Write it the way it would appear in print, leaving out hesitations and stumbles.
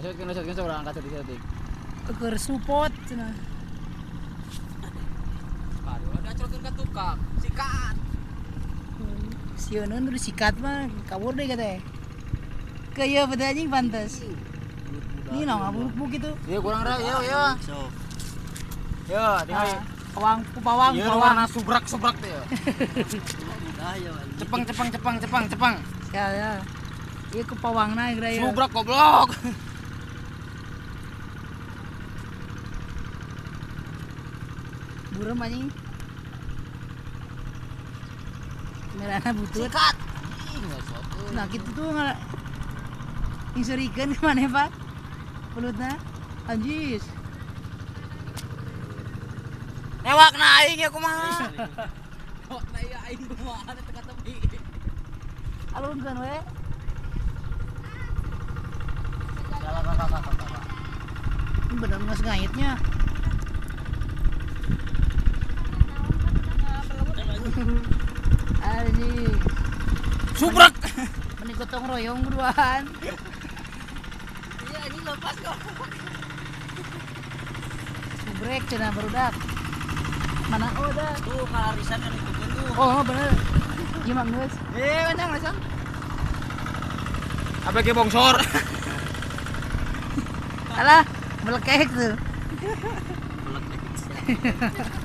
Ngesot urang angkat setik-setik. Keur support cenah. Aduh, ada acrokeun ka tukang. Sikat. Sieuneun udah sikat mah kabur deh katanya. Ke ieu beuteung anjing pantes. Ini nah ngabuk gitu. Ieu kurang ra, ieu ya. Yo, tinggal pawang pawang ieu pawang. Warna subrak-subrak teh ya. Cepeng cepeng cepeng cepeng cepeng. Ya ya. Ieu ku pawangna geura ieu. Subrak goblok. Burem anjing. Merana butut. Sikat. Nah gitu tuh ngiserikan kemana Pak? Pelutna. Anjis. Newak na aing ya kumaha. Newak na ieu aing kumaha teu ka tepi. Alungkeun we. Ini bener nges ngaitnya. Anjing. Subrak. Mending gotong royong berduaan. Iya anjing lepas kok. Subrek cenah barudak. Mana oh dah. Tuh kalarisan kan itu tuh. Oh bener. Ieu mah geus. Menang langsung. Apa ge bongsor? Alah, melekek tuh. Melekek.